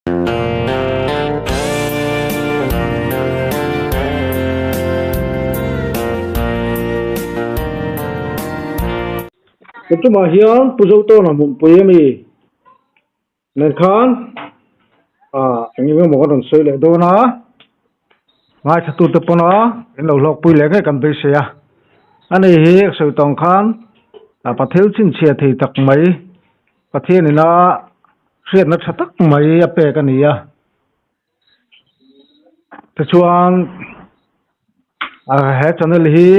Chumah hian Pu Zotawna hmunpui a mi nen khan eng eng emaw kan rawn sawi leh dawn a, ngaithlatute pawna in lo hlawkpui leh ngei kan beisei a. Ani hi sawi tawng khan Pathil chhinchhiah thei tak mai Pathianina hriatna tha tak mai a pek a ni a. Tichuan he channel hi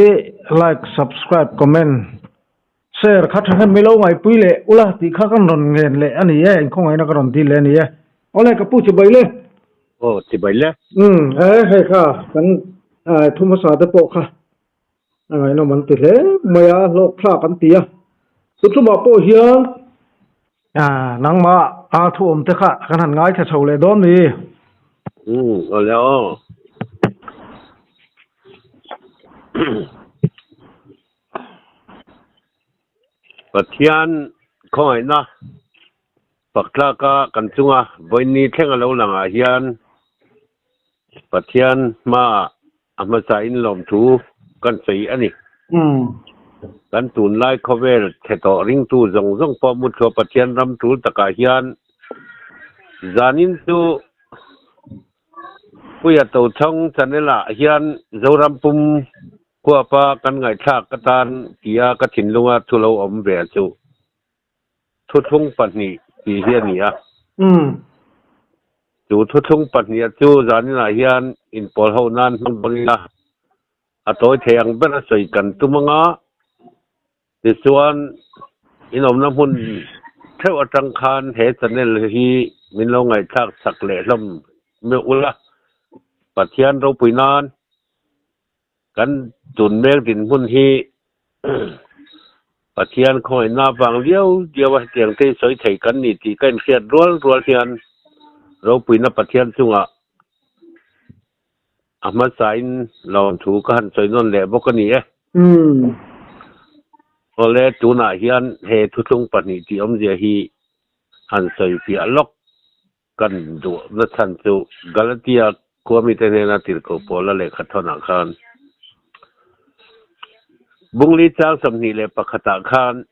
like, subscribe, comment, share kha thahnem mai lo ngaihpui leh ula tih kha kan rawn ngen leh a ni e, inkhawngaihna ka rawn dil leh a ni e. Awle ka pu chibai le. Aw chibai le. Umm he hei kha kan thu hmasa te pawh kha a ngaihnawm an ti hle mai a, hlawk thlak an ti a. Tuthumah pawh hian nangmah a thu awm te kha kan han ngaithla chho leh dawn ni. Umm awle aw. Pathian khawngaihna fak tlaka kan chunga vawiin thleng a lo langah hian Pathian hmaah a hmasa in lawmthu kan sawi a ni. Kan tunlai khawvel chhe tawh ringtu zawng zawng pawh mutthluah Pathian ram tul takah hian zanin chu Puia Tochhawng channel ah hian Zoram pum Khuapa kan ngaihthlak ka tan tia ka thinlunga thu lo awm ve chu thuthlung pahnih tih hi a ni a. Chu thuthlung pahniha chu zaninah hian inpawl ho nan hmang dawn ila a tawi thei ang ber a sawi kan tum anga tichuan inawmna hmun theuh atang khan he channel hi min lo ngaihthlak sak leh hlawm meuh ula Pathian ropui nan Kan tun mek dinhmun hi Pathian khawngaihna avang viau viau a hetiang te hi sawi thei kan ni tih ka inhriat rual rual hian ropuina Pathian chungah a hmasain lawmthu ka han sawi nawn leh bawk a ni e. Awle tunah hian he thuthlung pahnih tih awmzia hi han sawi fiah lawk Kan duhna chhan chu Galatia khua mite hnena tirhkoh Paula lehkha thawnah khan Bungli chang 21 ah khan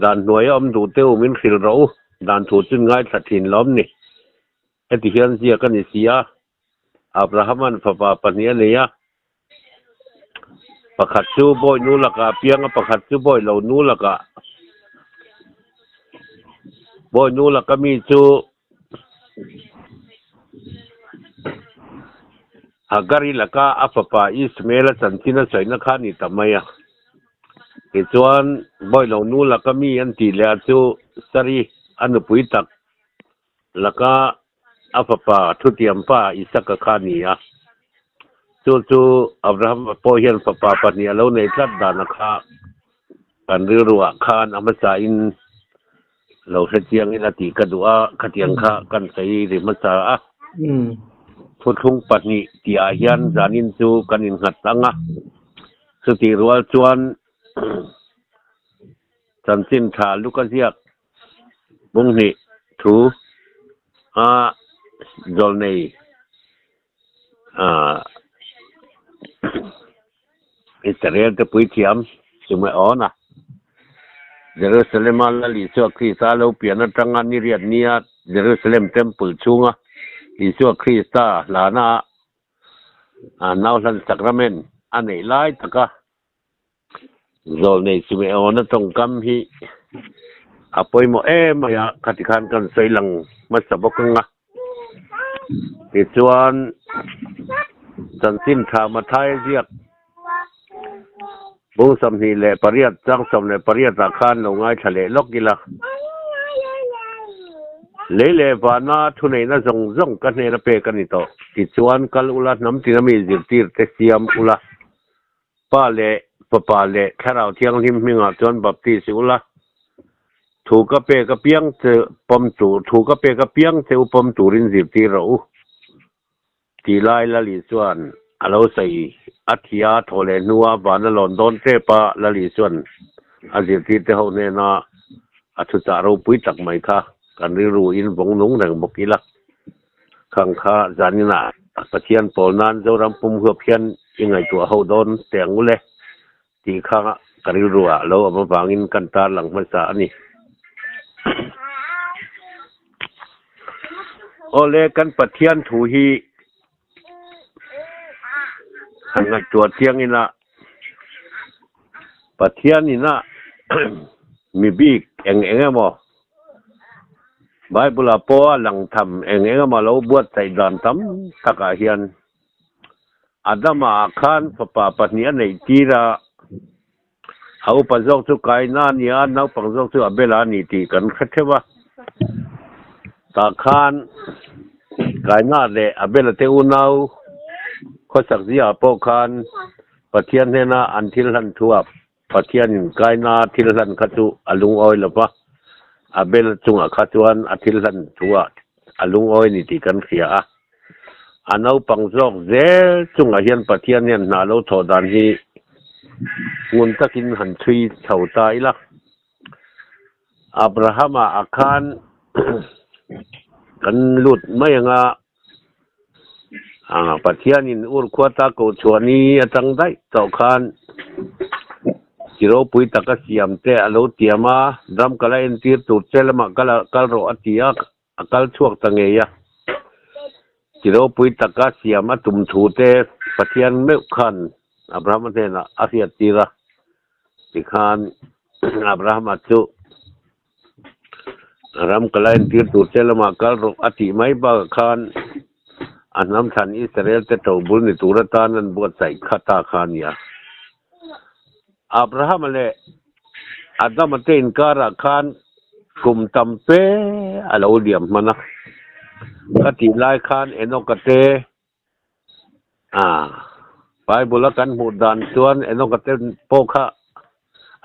dan hnuaia awm duh te u min hrilh rawh u, dan thu chun ngaithla thin lawm ni. Heti hian ziak a ni si a, Abrahama'n fapa pahnih a nei a, pakhat chu bawi nu lakah a piang a, pakhat chu bawi lo nu lakah. Bawi nu laka mi chu Hagari laka a fapa Ismael-a chanchin a sawina kha a ni ta mai a. Tichuan, bawi lo nu laka mi an tih leh a chu Sari a nupui tak laka a fapa thutiam pa Isaka kha a ni a. Chu chu Abrahama pawh hian fapa pahnih a lo nei tlat dana kha kan rilruah khan a hmasain lo hre chiangin a tih ka duh a, khatiang kha kan sawi ri hmasa a. Thuthlung pahnih tihah hian zanin chu kan innghat ang a, chutih rual chuan chanchin tha Luka ziak Bunghnih thu a zawlnei Israel te puithiam Simeona Jerusalem-a Lal Isua Krista lo pian atanga ni riat nia Jerusalem Temple chhunga Isua Krista hlana nauhlan sacrament a neih lai taka Zawlnei Simeona tawngkam hi a pawimawh em mai a, khati khan kan sawi lang hmasa bawk ang a. Tichuan, chanchin tha Mathaia ziak bung 28 chang 18 ah khan lo ngaithla leh lawk ila. Lei leh vana thuneihna zawng zawng ka hnena pek a ni tawh. Tichuan, kal ula hnam tina mi zirtirte siam ula. Pa leh Fapa leh Thlarau Thianghlim hmingah chuan baptis i ula, thu ka pek apiang che pawm tur, thu ka pek apiang che u pawm turin zirtir rawh u, tih lai Lali chuan a lo sawi. A thia thaw leh hnua van a lawn dawn tep a, Lali chuan a zirtirte ho hnena a thuchah ropui tak mai kha kan rilru in vawng nung reng bawk ila. Khang kha zaninah Pathian pawl nan Zoram pum huap hian i ngaihtuah ho dawn teh ang ule tih kha ka rilru ah lo awm avangin kan tarlang hmasa a ni. Awle kan Pathian thu hi han ngaihtuah chiang ila Pathian ina mi bik eng eng emaw Bible ah pawh a lang tham eng eng emaw lo buatsaih dan tam takah hian Adama ah khan fapa pahnih a neih tir a, a upa zawk chu Kaina a ni a, naupang zawk chu Abela a ni tih kan hre theuh a. Tah khan Kaina leh Abela te unau khawsak ziaah pawh khan Pathian hnena an thil hlan thuah Pathianin Kaina thil hlan kha chu a lungawi lo va, Abela chungah kha chuan a thil hlan thuah a lungawi ni tih kan hria a. A naupang zawk zel chungah hian Pathian hian hna lo thawh dan hi ngun takin han chhui chho ta ila. Abrahama ah khan kan lut mai anga Pathianin Ur khua ta koh chhuah ni atang daih tawh khan chi ropui taka siam te a lo tiam a, ram kala entir tur che lamah kal rawh a ti a. A kal chhuak ta ngei a, chi ropui taka siam a tum thu te Pathian meuh khan Abrahama hnenah a hriat tir a, tikhan Abrahama chu ram ka la entir tur che lamah kal rawh a tih mai bakah khan a hnam thlan Israel te tobul ni tur atan an buatsaih kha ta kha a ni a. Abrahama leh Adama te inkarah khan kum tam fe a lo liam hman a. Ka tih lai khan Enoka te Bible a kan hmuh dan chuan Enoka te pawh kha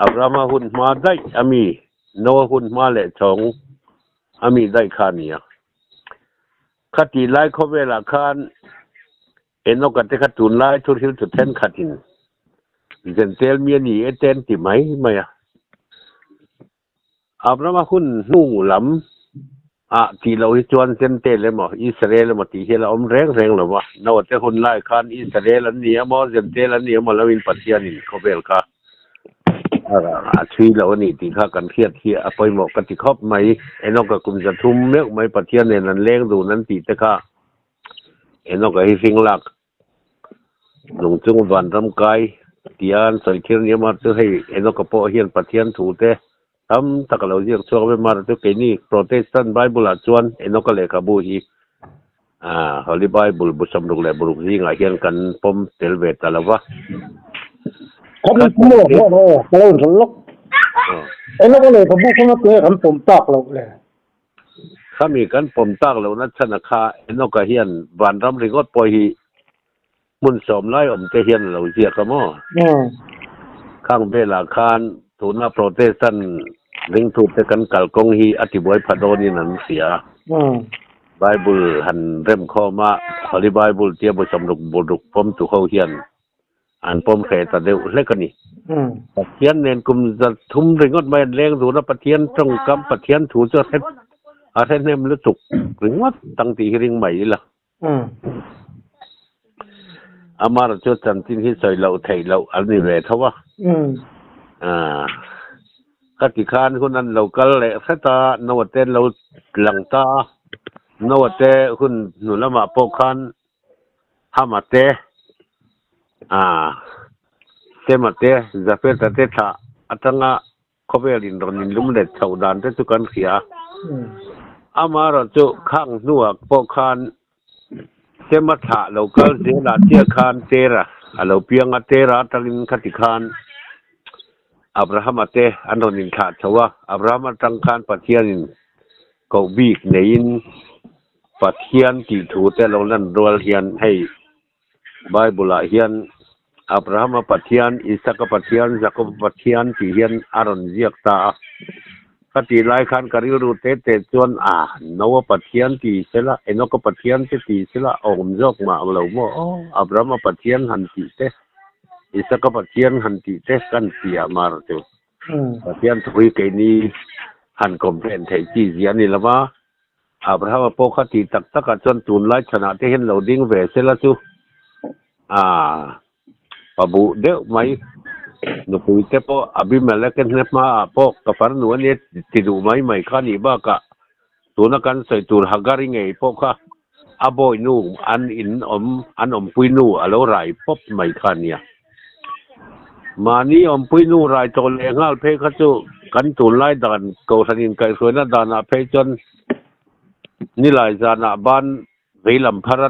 Abrahama hun hma daih a mi, Noa hun hma leh chhawng a mi daih kha a ni a. Khatih lai khawvelah khan Enoka te kha tunlai thurhil chu thenkhatin Zentel mi a ni e te an ti mai mai a. Abrahama hun hnu lam ah tih loh hi chuan Zentel emaw Israel emaw tih hian a awm reng reng lo va. Noah te hun lai khan Israel an ni emaw Zentel an ni emaw lo in Pathianin khawvel kha a chhui lo a ni tih kha kan hriat hi a pawimawh ka ti khawp mai. Enoka kum 300 meuh mai Pathian nen an leng dun an tih te kha Enoka hi hring lak lung chung vanram kai tia an sawi thil nia mar chu hei Enoka pawh hian Pathian thu te tam tak a lo ziak chhuak ve mar chu keini Protestant Bible ah chuan Enoka lehkhabu hi ah Holy Bible bu sawmruk leh buruk zingah hian kan pawm tel ve ta lo va. Enoka lehkhabu kha nga tunge kan pawm tak loh le? Khami kan pawm tak lohna chhan a kha Enoka hian vanram ringawt pawh hi hmun sawm lai awm te hian a lo ziak a maw? Khang velah khan tuna Protestant ringtute kan kalkawng hi a tibuai pha dawnin an hria a. Bible han remkhawm a, Holy Bible tia bu sawmruk buruk pawmtu ho hian An pawm hreh ta deuh hlek a ni. Pathian nen kum 300 ringawt mai an leng dun a, Pathian tawngkam, Pathian thu chu a hre hnem lutuk ringawt tang tih hi ring mai ila. Amara chu chanchin hi sawi loh theih loh an ni ve tho a. Ka ti khan hun an lo kal leh hret a, Noah te an lo lang ta a, Noah te hun hnu lamah pawh khan Hama te, Sema te, Jafeta te thlah atanga khawvel in rawn inlum let chhoh dan te chu kan hria a. Amaherawh chu khang hnuah pawh khan Sema thlah lo kal zelah chiah khan Tera a lo piang a, Tera atangin khati khan Abrahama te an rawn inthlah chho a, Abraham atang khan Pathianin koh bik neiin Pathian tih thu te lo lan rual hian hei Bible ah hian Abrahama Pathian, Isaka Pathian, Jakoba Pathian tih hian a rawn ziak ta a. Ka tih lai khan ka rilru te te chuan a Noa Pathian ti sela, Enoka Pathian te ti sela a awm zawk mah ang lo maw aw, Abrahama Pathian han tih te, Isaka Pathian han tih te kan ti ah mar chu. Pathian thu hi keini han complain theih chi zia a ni lo va. Abrahama pawh kha tih tak takah chuan tunlai chhanah te hian lo ding ve sela chu aaa pa buh deuh mai nupui te pawh Abimelek-a hne hmaah pawh ka farnu a nia ti duh mai mai kha nih bakah tuna kan sawi tur Hagari ngei pawh kha a bawi nu an in awm an awmpui nu a lo rai pawp mai kha a nia. Mahni awmpui nu rai tawh leh nghal phei kha chu kan tunlai dan Kohhran inkaihhruaina danah phei chuan nilai zanah ban veilam phar a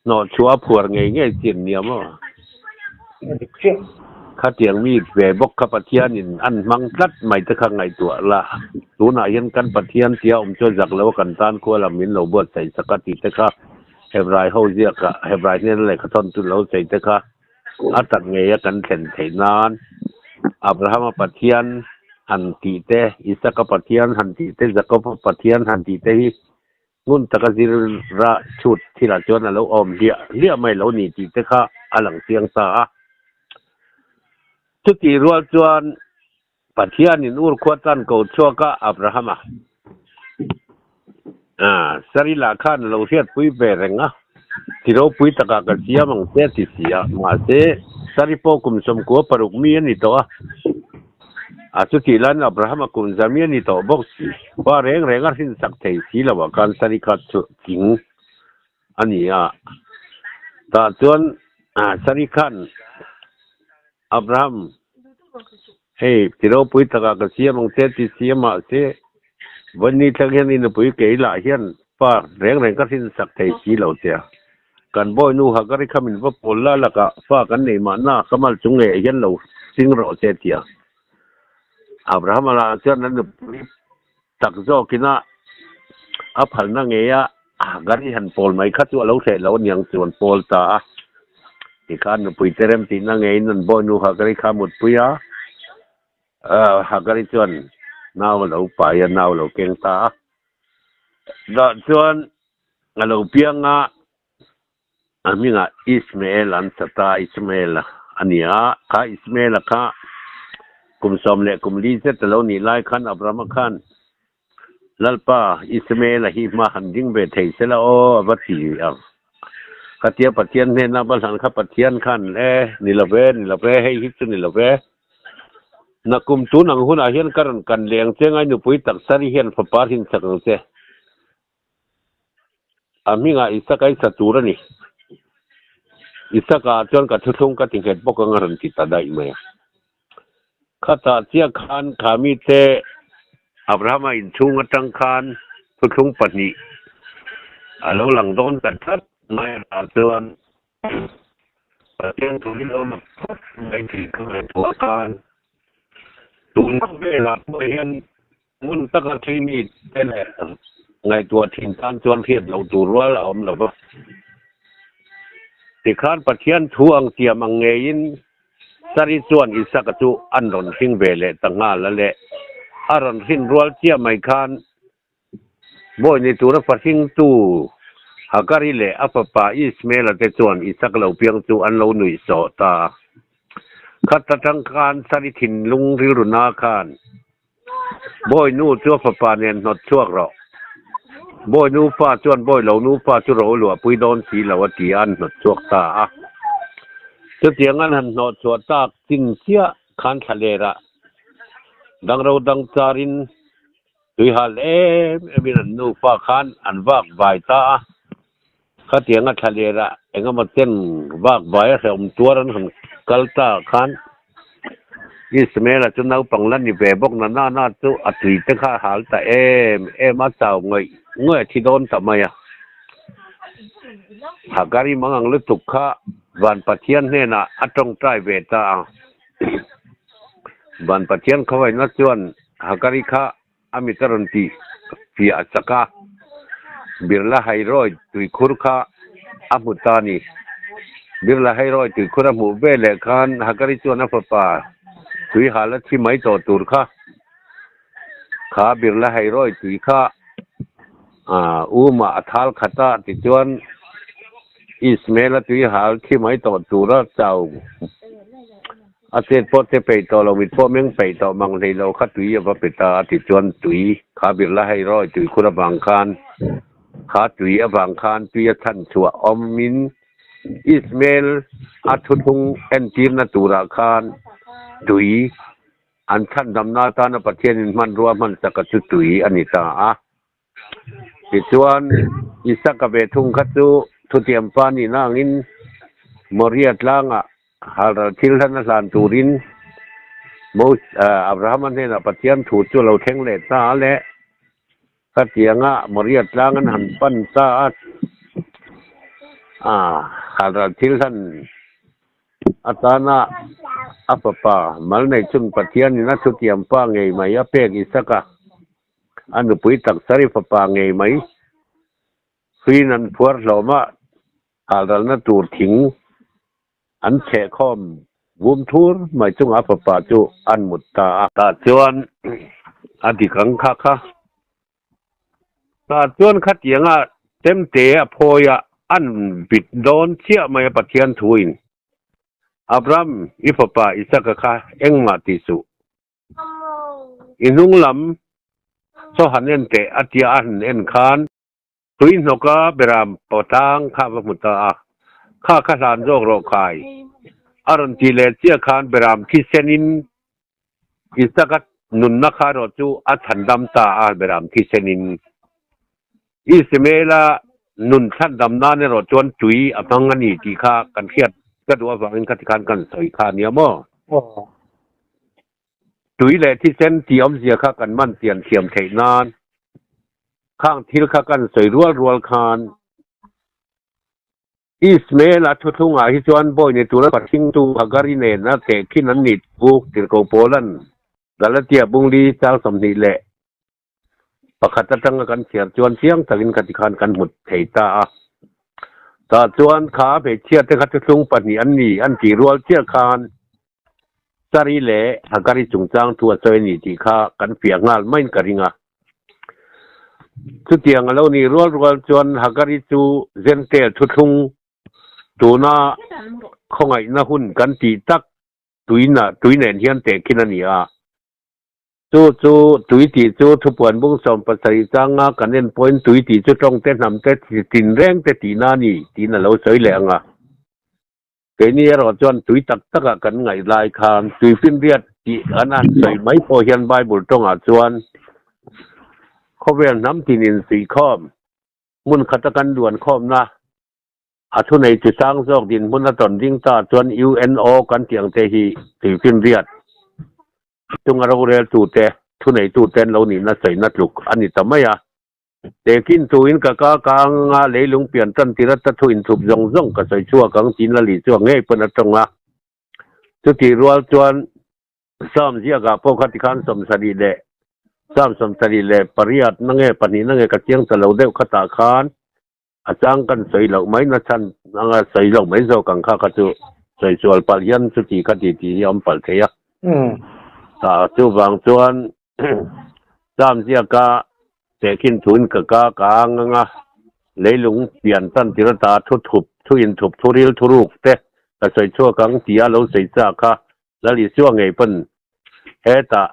hnawh chhuah a phuar ngei ngei chin nia maw? Khatiang mi ve bawk kha Pathianin an hmang tlat mai te kha ngaihtuah la, tunah hian kan Pathian tia awm chuan zak lo a kan tan khua lam min lo buatsaih sak a tih te kha Hebrai ho ziakah Hebrai hnena lehkha thawn chu lo sawi te kha a tak ngei a kan thlen theih nan Abrahama Pathian han tih te, Isaka Pathian han tih te, Jakoba Pathian han tih te hi Ngun taka zir rah chhut thilah chuan a lo awm hliah hliah mai lo ni tih te kha a lang chiang ta a. Chutih rual chuan Pathianin Ur khua tan ko chhuak a Abrahama a Sari lah khan a lo hriatpui ve reng a, Ti ropui takah ka siam ang che a ti si a, mahse Sari pawh kum 96 mi a ni tawh a. A chutih laiin Abrahama kum zami a ni tawh bawk si. Pa reng reng a hrinsak thei si lo ah khan Sari kha chu tling a ni a. Tah chuan Sari khan Abraham, Hei, ti ropui takah ka siam ang che ti si a mahse vawiin thleng hian i nupui kei lah hian pa reng reng ka hrinsak thei si lo che a. Kan bawi nu Hagari kha min va pawl la lakah fa kan nei mahna ka mal chung ngei ah hian lo sing rawh che tia. Abrahama lah chuan a nupui tak zawkin a a phalna ngei a Hagari han pawl mai kha chu a lo hreh lo aniang chuan pawl ta a. Tikhan nupui te rem tihna ngeiin an bawi nu Hagari kha a mutpui a. Hagari chuan nau a lo pai a, nau a lo keng ta a. Dah chuan a lo piang a, a hmingah Ismael an sat a, Ismael a ni a, kha Ismael-a kha kum 14 zet a lo nih lai khan Abrahama khan Lalpa Ismael-a hi hma han ding ve thei se la aw a va ti ang. Khatia Pathian hnena va hlan kha Pathian khan e ni lo ve, ni lo ve, hei hi chu ni lo ve. Na kum tun ang hunah hian ka rawn kan leh ang che ngai nupui taksari hian fapa hrinchak ang che. A hmingah Isaka i sa tur a ni. Isaka chuan ka thuthlung ka ti nghet bawk ang a rawn ti ta daih mai a. Khatah chiah khan kha mite Abrahama inchhung atang khan thuthlung pahnih a lo lang dawn ta tlat mai a chuan Pathian thu hi lo mak phawt mai tih ka ngaihtuah khan tun velah pawh hian Hmun taka thui mi te leh ngaihtuah thin tan chuan hriat loh tur rual a awm lo va. Tikhan Pathian thu ang tiam ang ngeiin Sari chuan Isaka chu an rawn hring ve leh ta nghal a le. A rawn hrin rual chiah mai khan bawi ni tura fahringtu Hagari leh a fapa Ismaela te chuan Isaka lo piang chu an lo nuih sawh ta a. Khat atang khan Sari thinlung rilru na khan Bawi nu chu a fapa nen hnawt chhuak rawh. Bawi nu fa chuan bawi lo nu fa chu ro luahpui dawn si lo a ti a, an hnawt chhuak ta a. Chutiang an han hnawh chhuah tak chin chiah khan thla lerah dang ro dang charin tui hal em emin an nufa khan an vak vai ta a. Khatianga thla lerah engemaw chen vak vai a hrehawm tuar an han kal ta khan Ismael-a chu naupang la ni ve bawk na nana chu a tui te kha a hal ta em em a, chau ngawih ngawih a thi dawn ta mai a. Hagari mangang lutuk kha Van Pathian hnenah a tawngtai ve ta a. Van Pathian khawaihna chuan Hagari kha A mit a rawn tih fiah chak a, Birla Hairawi tuikhur kha a hmu ta a ni. Birla Hairawi tuikhur a hmuh ve leh khan Hagari chuan a fapa tui hal a thi mai tawh tur kha, kha Birla Hairawi tui kha Uma a thal khat a, tichuan Ismael-a tui hal thi mai tawh tura chau. A chet pawh che peih tawh lo, mit pawh meng peih tawh mang hlei lo kha tui a va pe ta a ti chuan tui kha birla hei rawi tui khur avang khan kha tui avang khan tui a chhan chhuah awmin Ismael a thuthlung entirna turah khan tui an chhandamna atana Pathianin hmanrua hmansak a chu tui a ni ta a. Tichuan, Isaka ve thung kha chu thutiam pa nihna angin Moria tlangah halral thil hlan a hlan turin Abrahama hnenah Pathian thu chu a lo thleng leh ta a le. Khatianga Moria tlang an han pan ta a, halral thil hlan atana a fapa mal nei chun Pathianin a thutiam pa ngei mai a pek Isaka. A nupui taksari fapa ngei mai hruiin an phuar hlawm a, halralna tur thing an chheh khawm vum thur mai chungah a fapa chu an mut ta a. Tah chuan a dik ang kha kha. Tah chuan khatianga temte a phawi a, an bit dawn chiah mai a Pathian thuin, Abraham, i fapa Isaka kha engmah tih suh. I hnung lam chaw han en teh a tia a han en khan tui hnawka beram patang kha a va hmu ta a, kha kha hlan zawk rawh khai a rawn tih leh chiah khan beram thisenin Isaka nunna kha erawh chu a chhandam ta a beram thisenin Ismaela nun chhandam nan erawh chuan tui a hmang a ni tih kha kan hriat ka duh avangin khati khan kan sawi kha a nia maw? Tui leh thisen tih awmzia kha kan man chian thiam theih nan khang thil kha kan sawi rual rual khan Ismael-a thuthlungah hi chuan bawi ni tura pathingtu Hagari nen a tehkhin an nih thu tirhkoh Paula'n Galatia bungli chang 21 atanga kan chhiar chuan chiang takin khati khan kan hmu thei ta a. Tah chuan kha hmeichhia te kha thuthlung pahnih an ni an tih rual chiah khan Sari leh Hagari chungchang thu a sawi a ni tih kha kan fiah nghal maiin ka ring a. Chutiang a lo nih rual rual chuan Hagari chu Gentile thuthlung tuna khawngaihna hun kan tih tak tuina tui nen hian tehkhin a ni a. Chu chu tui tih chu thupuan bung 17 changa kan en pawhin tui tih chu tawng te hnam te tin reng te tihna a ni tiin a lo sawi leh ang a. Keini erawh chuan tui tak takah kan ngaih lai khan tui finriat tih an han sawi mai pawh hian Bible tawngah chuan khawvel hnam tin insuihkhawm hmun khata kan luan khawmna A thunei chi sang zawk dinhmun a tawn ding ta chuan UNO kan tih ang te hi tuifinriat chunga roreltute, thuneitute an lo nihna sawina tluk a ni ta mai a. Tehkin tuin ka ka ka anga leilung pian tan tir ata thu inthup zawng zawng ka sawi chhuak ang tiin Lali chu a ngei pawn a tawng a. Chutih rual chuan Psalm ziakah pawh kha tikhan 70 leh Psalm 78 na nge pahnih na nge ka chiang ta lo deuh khatah khan A chang kan sawi loh mai na chhan anga sawi loh mai zawk ang kha kha chu sawi sual palh hian chuti kha ti tih hi a awm palh thei a. Tah chuvang chuan Sam ziaka tehkhin thuin ka ka ka ang anga leilung pian tan tir ata thu thup thu inthup thu ril thu ruk te ka sawi chhuak ang tia lo sawi chak kha Lal Isua ngei pawn hetah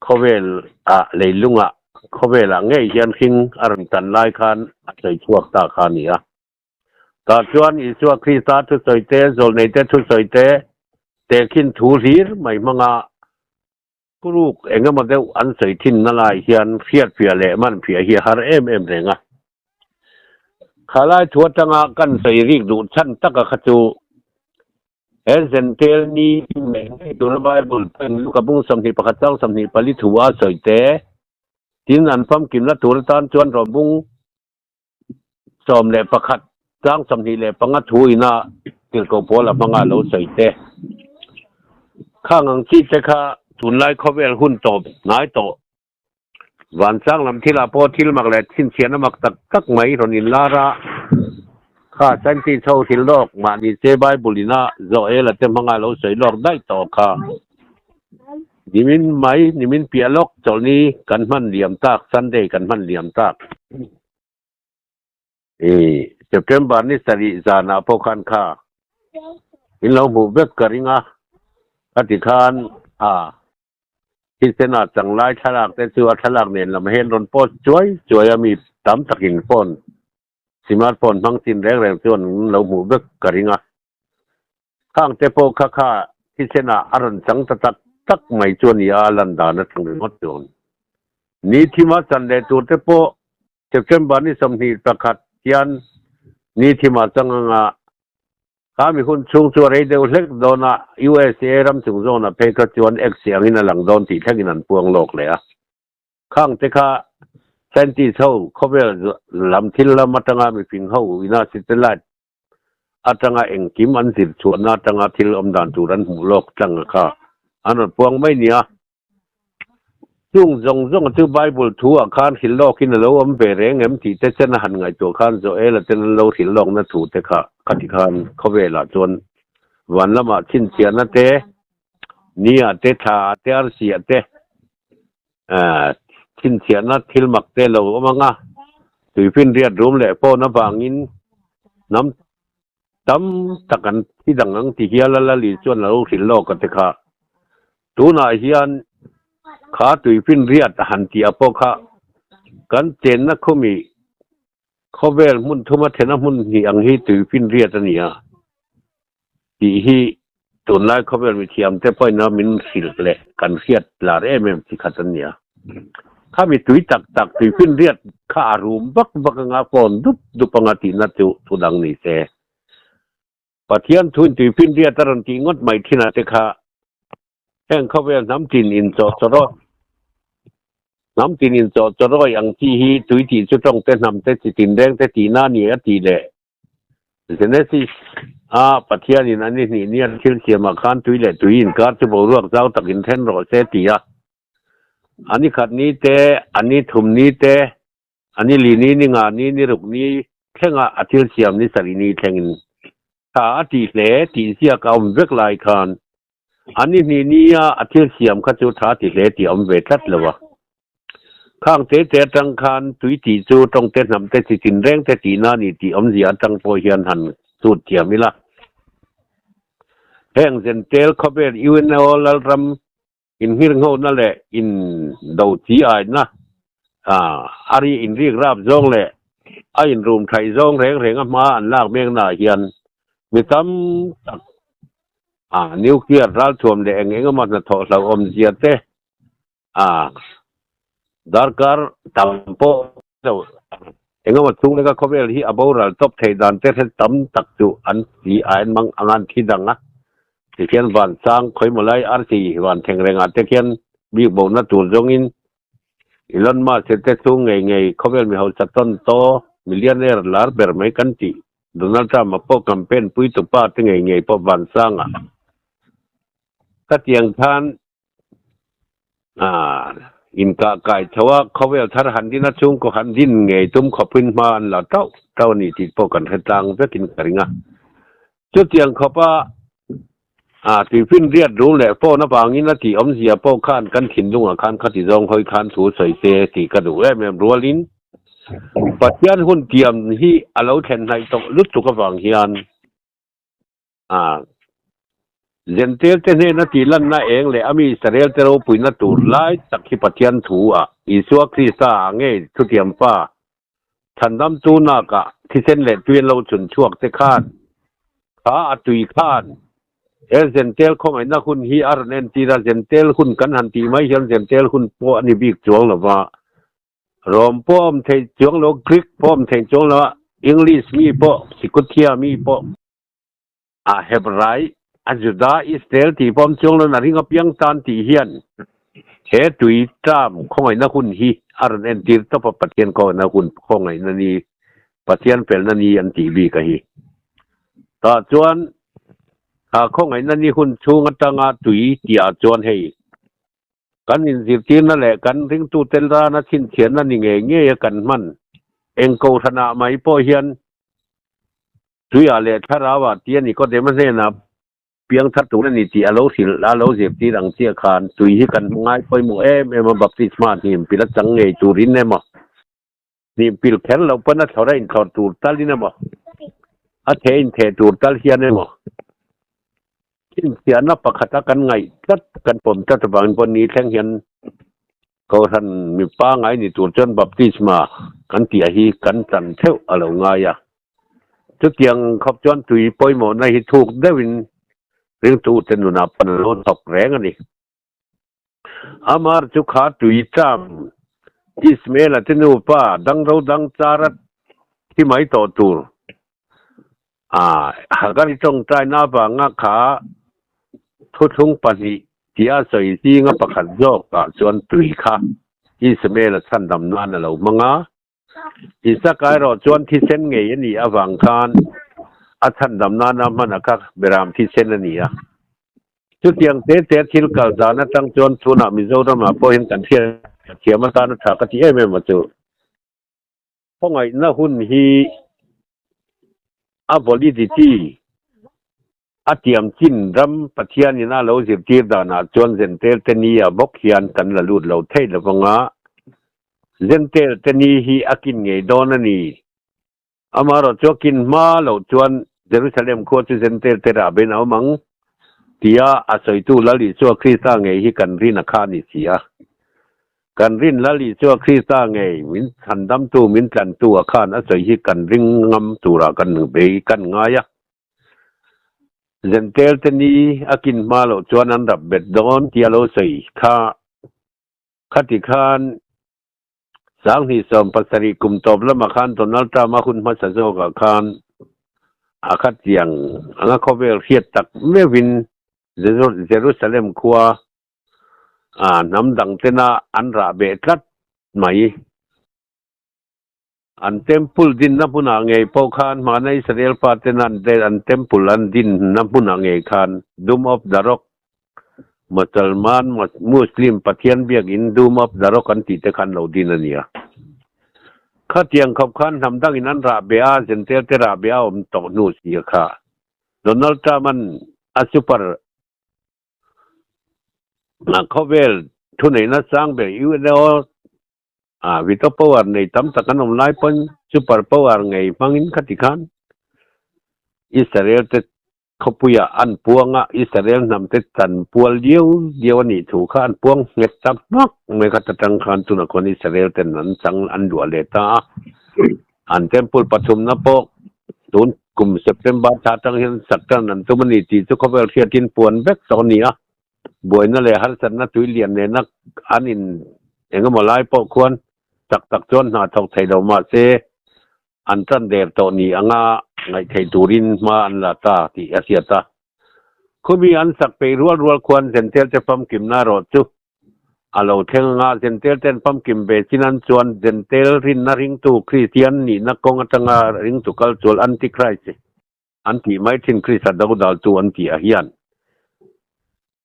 khawvel ah leilung ah khawvel ah ngei hian hring a rawn tan lai khan a sawi chhuak ta kha a ni a. Tah chuan Isua Krista thusawi te, zawlnei te thusawi te, tehkhin thu hlir mai hmanga thuruk eng emaw deuh an sawi thinna lai hian hriatfiah leh manfiah hi a har em em reng a. Khalai thu atanga kan sawi rik duh chhan taka kha chu He Zentel ni ngei ngei tura Bible pawhin Luka bung 21 chang 24 thu a sawi te, tin an famkimna tur atan chuan Rom bung 11 chang 25 thu ina tirhkoh pawl a hmanga lo sawi te. Khang ang chi te kha tunlai khawvel hun tawp hnai tawh Vanchang lam thilah pawh thil mak leh chhinchhiahna mak tak tak mai rawn inlar a, kha scientist ho hrilh lawk mahni che Bible ina Joel-a te hmanga lo sawi lawk daih tawh kha. Nimin mai, nimin piah lawk chawlhni kan hman liam tak, Sunday kan hman liam tak. I September ni sarih zanah pawh khan kha in lo hmuh vek ka ring a. Khati khan a thisen ah changlai thlalak te chu a thlalak nen lam hian rawn post chuai chuai a mi tam takin phone smartphone hmang chin reng reng chuan an lo hmuh vek ka ring a. Khang te pawh kha kha thisen ah a rawn chang ta tak tak mai chu a ni a, a lan dan atang ringawt chuan ni thima chan leh tur te pawh September ni 21 hian ni thima chang anga Kha mi hun chhung chu a rei deuh hlek dawn a, USA ram chung zawnah phei kha chuan ek si angin a lang dawn tih thlengin an puang lawk leh a. Khang te kha scientist ho khawvel lam thil lam atanga mifing ho ina satellite atanga engkim an zir chhuahna atanga thil awm dan tur an hmuh lawk tlang a kha an rawn puang mai nia. Chung zawng zawng chu Bible thu ah khan hrilh lawkin a lo awm ve reng em tih te chen a han ngaihtuah khan Joel a ten an lo hrilh lawkna thu te kha khati khan khawvel ah chuan van lamah chhinchhiahna te, ni ah te, thla ah te, arsi ah te chhinchhiahna thil mak te lo awm ang a, tuifinriat rum leh phone avangin hnam Tam tak an thi dang ang ti hial a Lali chuan a lo hrilh lawk a te kha. Tunah hian kha tuifinriat a han tih a pawh kha kan chenna khumi khawvel hmun thuma thena hmun hnih ang hi tuifinriat a ni a tih hi tunlai khawvel mithiam te pawhin a min hrilh leh kan hriat lar em em chi khat a ni a. Khami tui tak tak tuifinriat kha a rum vak vak anga phone dup dup anga tihna chu thu dang ni se. Pathian thuin tuifinriat a rawn tih ngawt mai thinah te kha heng khawvel hnam tin inchawh chawrawi hnam tin inchawh chawrawi ang chi hi tui tih chu tawng te hnam te chi tinreng te tihna a ni a tih leh Genesis a Pathianin an i hnih nian thil siamah khan tui leh tui inkar chu boruak zau tak inthen rawh se ti a. A ni khat ni te, a ni thum ni te, a ni li ni, ni nga ni, ni ruk ni thlenga a thil siam ni sarih ni thlengin tha a tih hle tih ziak a awm vek lai khan a ni hnih nia a thil siam kha chu tha ti hle tih a awm ve tlat lo a. Khang te te atang khan tui tih chu tawng te hnam te chi tinreng te tihna a ni tih awmzia atang pawh hian han chhut thiam ila. Heng Zentel khawvel UNO Lalram Inngirnghona leh indo chi aina a ri inrik rap zawng leh a inrum thaih zawng reng reng a hma an lak meknaah hian mi tam tak nuclear ralthuam leh eng eng emaw hnathawh hlauhawm zia te darkar tam pawh lo eng emaw chhung leka khawvel hi a boral tawp theih dan te hre tam tak chu an ti a en mang ang an thi dang a tikhian van sang khawimaw lai arsi van thleng reng ah te khian bik bo na tur zawng in Elon Musk te chhung ngei ngei khawvel mi hausa tawn to millionaire lar ber mai kan tih Donald Trump a pawh campaign pui tupa te ngei ngei pawh van sang ah khatiang khan Inkah kai tho a, khawvel thar han din a chhungkaw han din ngei tum khawpin hma an la tauh tauh a ni tih pawh kan hre tlang vekin ka ring a. Chutiang khawpa tuifinriat rum leh phone avangin a tih awmzia pawh khan kan thinlungah khan khati zawng hawi khan thu sawi se tih ka duh em em rualin Pathian hun tiam hi a lo thlen hnaih tawh lutuk avang hian Zentel te hnena tih lanna eng leh a mi Israel te ropuina tur lai tak hi Pathian thu ah Isua Krista ah ngei thutiam pa chhandamtu nakah thisen leh tui an lo chhun chhuak te khan kha a tui khan he Zentel khawngaihna hun hi a rawn entir a, Zentel hun kan han tih mai hian Zentel hun pawh a ni bik chuang lova Rom pawh a awm theih chuang lo, Greek pawh a awm theih chuang lo a, English mi pawh, Sikuthia mi pawh. A Hebrai, a Juda, Israel tih pawh awm chuang lo, a ring apiang tan tih hian he tui term khawngaihna hun hi a rawn entir tawp a, Pathian khawngaihna hun, khawngaihna ni, Pathian felna ni an tih bik a hi. Tah chuan kha khawngaihna ni hun chhung atanga tui tihah chuan hei kan inzirtirna leh kan ringtute rana chhinchhiahna ni ngei ngei a kan hman eng kohhranah mai pawh hian Tuiah leh thlarauah ti a ni Nikodema hnenah piang thar tur a ni tih a lo hrilh a lo zirtir ang chiah khan tui hi kan ngai pawimawh em em a, baptisma hnim pil a chang ngei turin emaw, hnim pil kher loh pawn a thlawr a inthlawr tur talin emaw, a theh intheh tur tal hian emaw. Chhinchhiahna pakhata kan ngaih tlat, kan pawm tlat avangin pawh ni thleng hian Kohhran mi pangngai ni tur chuan baptisma kan tih hi kan chan theuh a lo ngai a. Chutiang khawp chuan tui pawimawhna hi thuk deuhin ringtute nunah pawn a lo thawk reng a ni. Amar chu kha tui ṭam Ismael-a te nupa dang ro dang chara thi mai tawh tur a Hagari tawngtaina avanga kha thuthlung pahnih tia sawi zinga pakhat zawkah chuan tui kha Ismael-a chhandam nan a lo hmang a. Isaka erawh chuan thisen ngei a nih avang khan a chhandam nana hman a kha beram thisen a ni a. Chutiang te te thil kal dan atang chuan tunah Mizoramah pawh hian kan hriat thiam atana tha ka ti em em a chu. Khawngaihna hun hi a validity A tiam chin ram Pathianin a lo zirtir danah chuan Zentel te ni ah bawk hian kan la lut lo thei lo vang a, Zentel te ni hi a kin ngei dawn a ni. Amaherawh chu a kin hma loh chuan Jerusalem khua chu Zentel te rah bein a awm ang tia a sawitu Lal Isua Krista ngei hi kan rin a kha a ni si a. Kan rin Lal Isua Krista ngei min chhandamtu min tlantu a khan a sawi hi kan ring ngam turah kan bei kan ngai a. Zentel te ni a kin hma loh chuan an rap bet dawn tih a lo sawi kha. Khati khan 2017 kum tawp lamah khan Donald Trump a hun hmasa zawkah khan a khatiang anga khawvel hriat tak meuhin Jerusalem khua hnam dang tena an rah beh tlat mai. An temple dinna hmunah ngei pawh khan hmana Israel faten an an temple an dinna hmunah ngei khan Dome of the Rock, Mosalman, Muslim, Pathian biakin Dome of the Rock an tih te khan lo din a ni a. Khatiang khawp khan hnam dangin an rah beh a, Gentile te rah beh a awm tawh hnu si a kha. Donald Trump an a super khawvel thuneihna sang ber UNO A veto power nei tam tak an awm lai pawn super power ngei hmangin khati khan Israel te khawpuiah an puang a, Israel hnam te chan pual diau diau a nih thu kha an puang nghet ta hmak mai kha ta tang khan tunah khuan Israel ten an chang an luah leh ta a. An temple pathumna pawh tun kum September thla tang hian sak tan an tum a ni tih chu khawvel hriatin puan vek tawh a ni a. Buaina leh harsatna tui lian nena an in eng emaw lai pawh khuan tak tak chuan hna thawk thei lo mah se an tan der tawh ni anga ngaih theih turin hma an la ta tih a hriat a. Khumi an sak peih rual rual khuan Zentel te famkimna erawh chu a lo thleng anga Zentel ten famkim ve chin an chuan Zentel rinna ringtu Kristian nihna kawng atanga ringtu kal chual Antichrist An tih mai thin Krista dodaltu an tih ah hian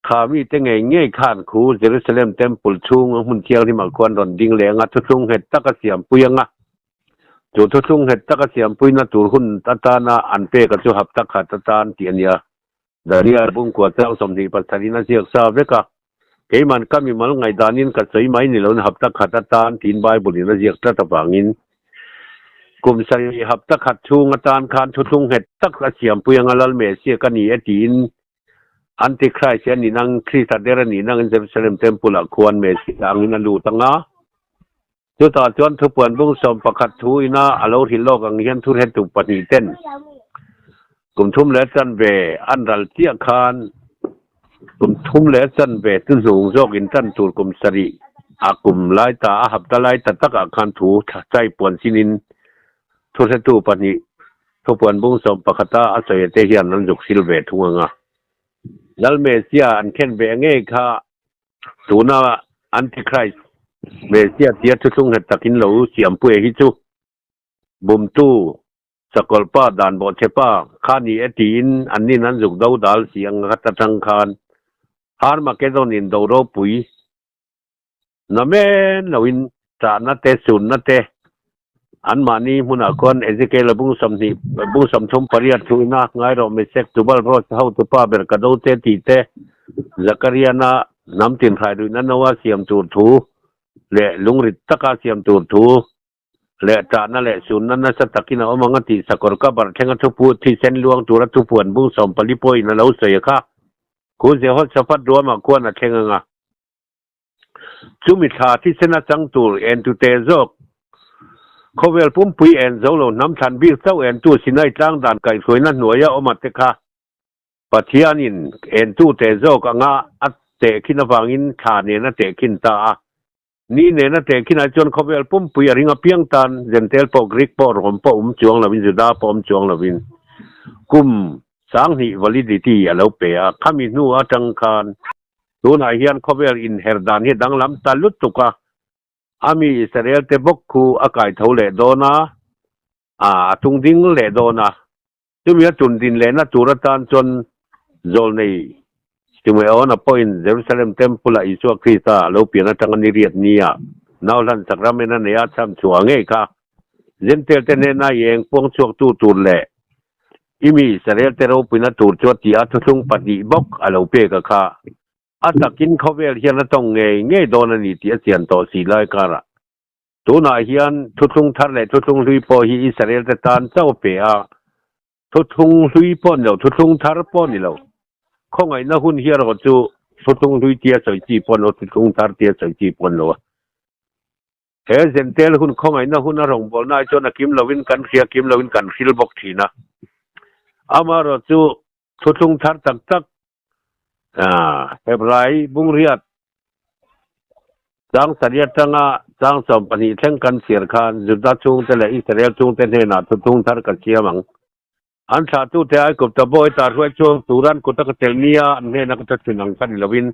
kha mite ngei ngei khan khu Jerusalem Temple chhung a hmun thianghlim ah khuan rawn ding leh anga thuthlung nghet tak a siampui anga chu thuthlung nghet tak a siampuina tur hun atana an pek a chu hapta khat atan tih a nia. Daniel bungkua chang 27 in a ziak sa vek a, keiman ka mimal ngaihdanin ka sawi mai ni loin hapta khat atan tiin Bible in a ziak tlat avangin kum sarih hapta khat chhung atan khan thuthlung nghet tak a siampui anga Lal Messiah ka ni e tiin Antichrist hi a nih nang Krista der a nih nangin Jerusalem Temple ah khuan Messiah angin a lut anga chutah chuan thupuan bung 11 thu ina a lo hrilh lawk ang hian thurhetu pahnih ten Kum thum leh chanve an ral chiah khan kum thum leh chanve chu hnung zawk in tan tur kum sarih a kum lai ta a hapta lai ta takah khan thu chai puan sin in thuhretu pahnih thupuan bung 11 a a sawi te hian an zuk sil ve thung ang a. Lal Messiah an khen ve ngei kha tuna Antichrist Messiah tia thuthlung nghet takin lo siampuia hi chu bumtu Sakawlh pa dan bawh che pa kha ni e tiin an nin an zuk do dal si ang khat atang khan Armageddon in do ropui na men lo in chahna te sunna te an mahni hmunah khuan Ezekiel a bung 20 bung 38 thu ina ngai rawh Mesek Tubal Rosh hotu pa ber ka do te tih te Zakariana hnam tin hrai ruihna noa siam tur thu leh lungrit taka siam tur thu leh ṭahna leh sunna nasa takin a awm ang a tih sakawr ka bar thlenga thupu thisen luang tura thupuan bung 14 pawhin a lo sawi a kha. Khu Jehoshaphat ruamah khuan a thleng ang a. Chumi thla thisen a chang tur en tu te zawk. Khawvel pumpui en zo lo hnam thlan bik chauh en tu Sinai tlang dan kaihhruaina hnuaia awm a te kha Pathianin en tu te zawk anga a tehkhin avangin thla nen a tehkhin ta a. Ni nena tehkhinah chuan khawvel pumpui a ring apiang tan Jentail pawh Greek pawh Rom pawh awm chuang lovin Juda pawh awm chuang lovin kum 2000 validity a lo pe a. Khami hnu atang khan tunah hian khawvel inher dan hi danglam ta lutuk a, a mi Israel te bawk khu a kai tho leh dawn a, a tung ding leh dawn a. Chumi a tun din lehna tur atan chuan Zawlnei Simeona pawhin Jerusalem Temple-ah Isua Krista a lo pian atanga ni riat nia nau hlan sakramen a nei a chham chhuah ngei kha Jentail-te hnena i eng puang chhuaktu tur leh i mi Israel-te ropuina tur chu a ti a thuthlung pahnih bawk a lo pek a kha. A takin khawvel hian a tawng ngei ngei dawn a ni tih a chian tawh si lai karah Tunah hian thuthlung thar leh thuthlung hlui pawh hi Israel te tan chauh a pe a, thuthlung hlui pawh ni lo, thuthlung thar pawh ni lo. Khawngaihna hun hi erawh chu thuthlung hlui tia sawi chi pawh ni lo, thuthlung thar tia sawi chi pawh ni lo a. He Zentel hun khawngaihna hun a rawngbawlna ai chuan a kim lovin kan hria, kim lovin kan hril bawk thin a. Amaherawhchu thuthlung thar tak tak Hebrai bungriat chang sarih atanga chang 12 thleng kan chhiar khan Juda chhungte leh Israel chhungte hnenah thuthlung thar ka siam ang. An thlahtute Aigupta bawi ta hruai chhuak turan kuta ka tel nia an hnena ka ta thin ang kha ni lovin,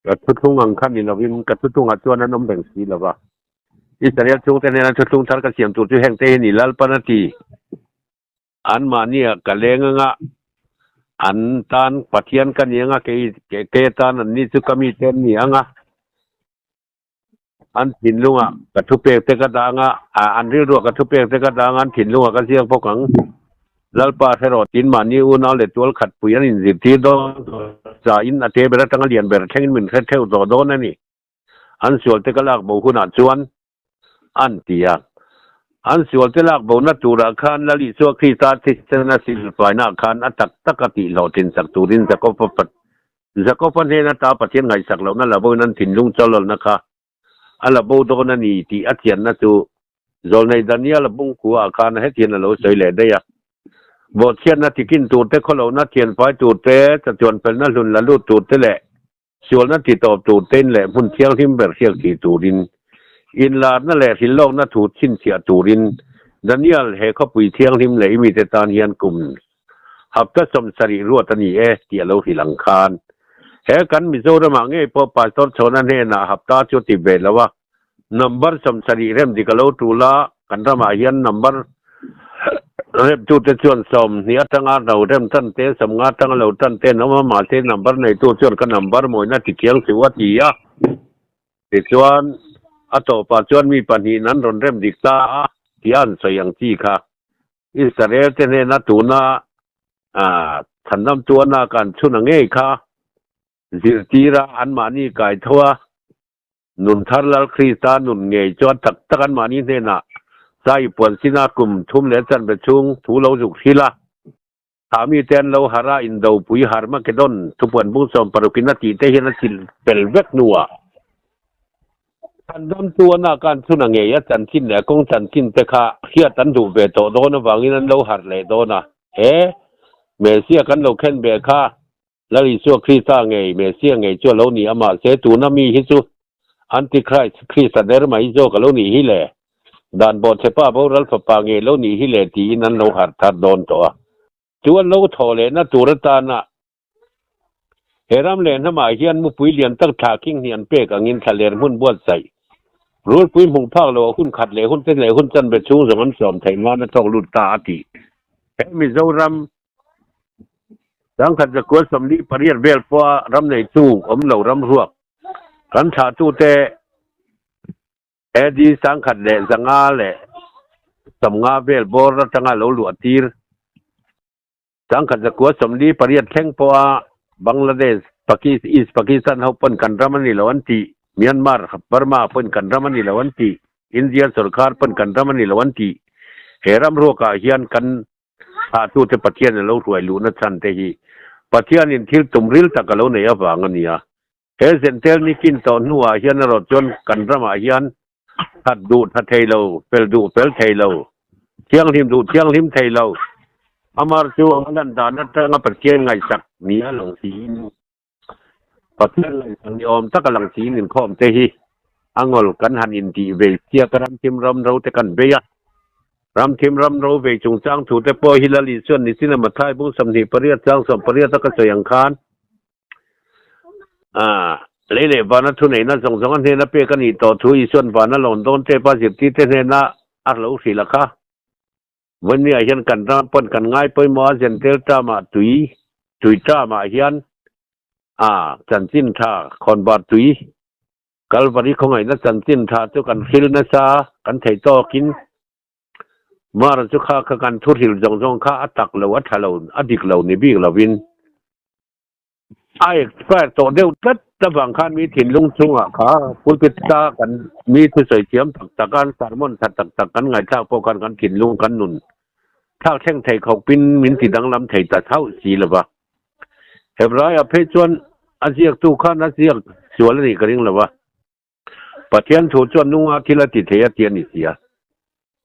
ka thuthlung ang kha ni lovin ka thuthlungah chuan an awm reng si lova. Israel chhungte hnena thuthlung thar ka siam tur chu hengte hi ni Lalpan a ti. Anmahnia ka leng anga an tan Pathian ka ni anga kei kei atan an ni chu ka mite an ni anga an thinlungah ka thupek te ka dah anga an rilruah ka thupek te ka dah anga an thinlungah ka ziak bawk ang. Lalpa hre rawh tin mahni unau leh tual khat pui an inzirtir dawn cha in a te ber atanga lian ber thlengin min hre theuh tawh dawn a ni. An sual te ka lak bo hunah chuan an ti a. An sualte lak bona turah khan Lal Isua Krista thisen a silfainaah khan a tak tak a tih hlawhtlin sak turin Jakob-a Jakob-a hnen ata Pathian ngaihsak lohna la boin an thinlung chawlawlna kha a la bo dawn a ni tih a chianna chu Zawlnei Daniel-a bungkua ah khan hetiang a lo sawi leh daih a. Bawhchhiatna tikin turte, khawlohna thianfai turte, chatuan felna hlun la lut turte leh Sualna ti tawp tur tein leh hmun thianghlim ber hriak thih turin, inlarna leh hrilhlawkna thu chhinchhiah turin Daniel he khawpui thianghlim leh i mite tan hian kum hapta 70 ruat a ni e tih a lo hrilh ang khan. He kan Mizoramah ngei pawh Pastor Chhawna hnenah hapta chu a ti ve lo a, Number 70 rem dik a lo tul a, kan ramah hian number remtute chuan 20 atanga lo rem tan te, 50 atanga lo tan te an awm a, mahse number neitu chuan ka number mawina ti chiang suh a ti a. Tichuan a tawpah chuan mi pahnihin an rawn rem dik ta a tih a an sawi ang chi kha. Israel te hnena tuna chhandamtu a nak an chhun a ngei kha zirtira anmahni kai tho a. Nun thar Lal Krista nun ngei chuan tak tak anmahni hnenah Sai puan sina kum thum leh chanve chhung thu lo zuk hrilh a. Thah mite an lo harh a, Indopui Harmageddon thupuan bung 60 in a tih te hian a chilh fel vek hnuah Chhandamtu a nak an chhun a ngei a chanchin leh a kawng chanchin te kha hriat an duh ve tawh dawn avangin an lo harh leh dawn a. He Messiah kan lo khen ve kha Lal Isua Krista ngei, Messiah ngei chu a lo ni a, mahse tuna mi hi chu Antichrist, Krista der mai zawk a lo nih hi le, dan bawhchhepa boral fapa ngei lo nih hi le tiin an lo harh thar dawn tawh a. Chu an lo thawh lehna tur atana he ram leh hnamah hian mupui lian tak thla khing hnih an pek angin thlaler hmun buatsaih rulpui hmuh phak loh a hun khat leh hun te leh hun chanve chhung zawng an sawm theih nan a thawk lut ta a tih. He Mizoram Sangkhat zakua 48 vel pawha ram neitu awm lo ram ruak kan thlahtute AD 1150 vel bawr atanga lo luah tir. 1148 thleng pawha Bangladesh, Pakis, East Pakistan ho pawn kan ram a ni lo an tih, Myanmar, Burma pawn kan ram a ni lo an tih, India sorkar pawn kan ram a ni lo an tih. He ram ruakah hian kan Thlahtute Pathian a lo hruai luhna chhan te hi Pathianin thil tum ril tak a lo nei avang a ni a. He Zentel ni kin tawh hnuah hian erawh chuan kan ramah hian that duh tha thei lo, fel duh fel thei lo, thianghlim duh thianghlim thei lo, amar chu a lan dan atanga Pathian ngaihsak ni a lang siin, Pathian ngaihsak ni awm tak a lang siin inkhawm te hi a ngawl kan han intih ve chiak a, ramthim ram ro te kan bei a. Ramthim ram ro vei chungchang thu te pawh hi Lal Isuan Nichina Mathai bung 28 chang 18 a ka sawi ang khan, Lei leh vana thuneihna zawng zawng a hnena pek a nih tawh thu Isuan vana lawn dawn tep a zirtirte hnena a lo hrilh a kha. Vawinia hian kan ram pawn kan ngai pawimawh a Zentel term-ah tui, tui term-ah hian a chanchin tha khawnvar tui, Kalvari khawngaihna chanchin tha chu kan hril nasa kan theih tawkin Mar chu kha kha kan thu hril zawng zawng kha a tak lo, a tha lo, a dik lo ni bik lovin a expire tawh deuh tlat avang khan mi thinlung chungah kha pulpit ta kan mi thusawi thiam tak tak a, an sermon tha tak tak kan ngaihthlak pawh khan kan thinlung kan nun thlak thleng thei khawpin min ti danglam thei ta chauh si lo va. Hebraiah phei chuan a ziaktu khan a ziak sual a nih ka ring lo va. Pathian thu chuan nunga thil a ti thei a ti a ni si a.